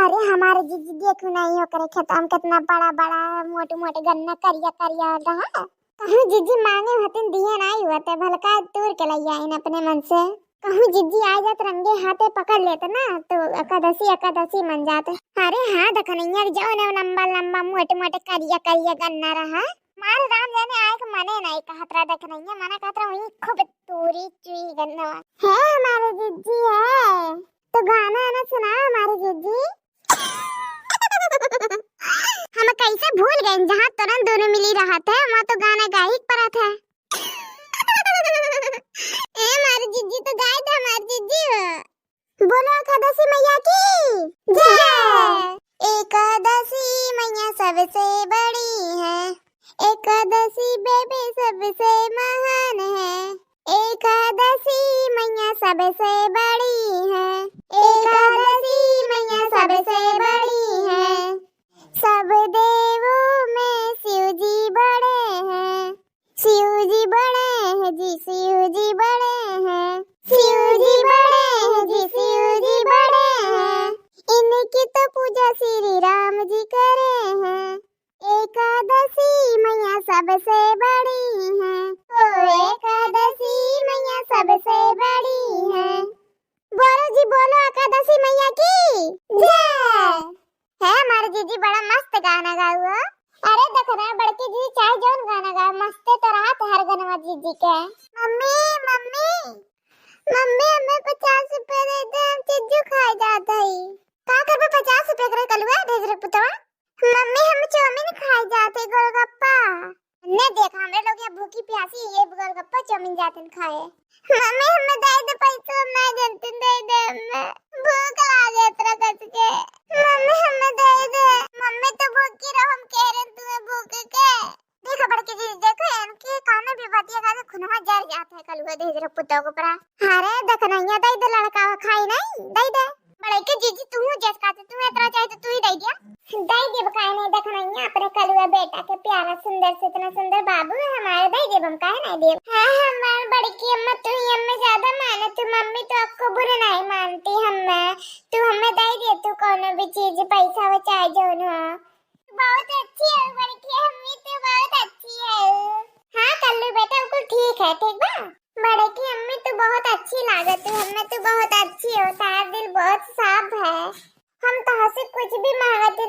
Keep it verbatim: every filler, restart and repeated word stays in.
अरे हमारे जीजी देखू नहीं, ओकरे खेतवा में कितना बड़ा बड़ा मोट मोट गन्ना करिया करिया रहा। कहूँ जीजी मांगे होतिन, दिए नाई होते, भलका तूर के लई आइन अपने मन से। कहूँ जीजी आ जात, रंगे हाथे पकड़ लेत ना, तो एकादशी एकादशी मन जात। अरे हाँ, दखनैया के जौन लंबा लंबा मोट मोट करिया करिया गन्ना रहा, मारे राम जाने आए के मने नहीं कहत रहा दखनैया, मना कहत रहा वहीं खूब तूरी चुई गन्ना। है हमारे जीजी है, तो गाना आना सुना हमारे जीजी। हम कैसे भूल गए, जहाँ तुरंत दोनों मिली रहत है, वहाँ तो गाना गाही के परत है। ए हमार जीजी, तो गाय दे हमार जीजी हो। बोलो एकादशी मैया की जय। एकादशी मैया सबसे बड़ी है, एकादशी बेबे सबसे महान है। एकादशी मैया सबसे बड़ी है, एकादशी मैया सबसे बड़ी है। सब देवों में शिव जी बड़े हैं, शिव जी बड़े हैं जी, शिव जी बड़े हैं, शिव जी बड़े हैं जी, शिव जी बड़े हैं। इनकी तो पूजा श्री राम जी करे हैं। एकादशी मैया सबसे बड़ी है, ओ एकादशी मैया सबसे बड़ी है। बोलो जी बोलो एकादशी मैया की जय। है हमारे जीजी बड़ा मस्त गाना गाऊ हो। अरे देख ना बड़की जीजी चाहे जौन गाना गाओ, मस्ते तो रहत हर गनवा जीजी के। मम्मी, मम्मी, मम्मी हमें पचास रुपए दे दे, हम चिज्जू खाए जात हई। का करबे पचास रुपए करे कलुआ ढेजरे पुतवा? मम्मी हम चाउमीन खाए जात हई, गोलगप्पा। ने देख हमरे लोग यहाँ भूखी प्यासी ये गोलगप्पा चाउमीन जातन खाए। मम्मी हमें दे दे पैसा, हम नहीं जानते, दे दे हमें। भूख लागे इतना कस के। मम्मी हमें दे दे। मम्मी तो भूखी रहो, हम कह रहे तुम्हें भूख के। देखो बड़की जीजी, देखो इनके कान में भी बतिया गा के खुनवा जर जात है कलुआ ढेजरे पुतवा के ऊपरा। अरे दखनैया दे दे, लड़का खाई नहीं, दे दे। बड़की जीजी तू जस खाते, तू इतना चाहे तो तू ही दे दिया। दे देब काहे नहीं दखनैया, अपने कलुआ बेटा के प्यारा सुंदर से इतना सुंदर बाबू है हमारे, दे देब हम काहे नहीं देब। हाँ हमार बड़की अम्मा तू ही हमें ज्यादा माने, तू मम्मी तो आपको बुरे नहीं मानती हमें, तू हमें दे दे तू कौनो भी चीज पैसा हो चाहे जौन हो। बहुत अच्छी है बड़की अम्मी, तू बहुत अच्छी है। हाँ कल्लू बेटा बिल्कुल ठीक है, ठीक बा। बड़की अम्मी तू बहुत अच्छी लागत है हमें, तू बहुत अच्छी हो, तार दिल बहुत साफ है। हम तोहसे कुछ भी मांगत है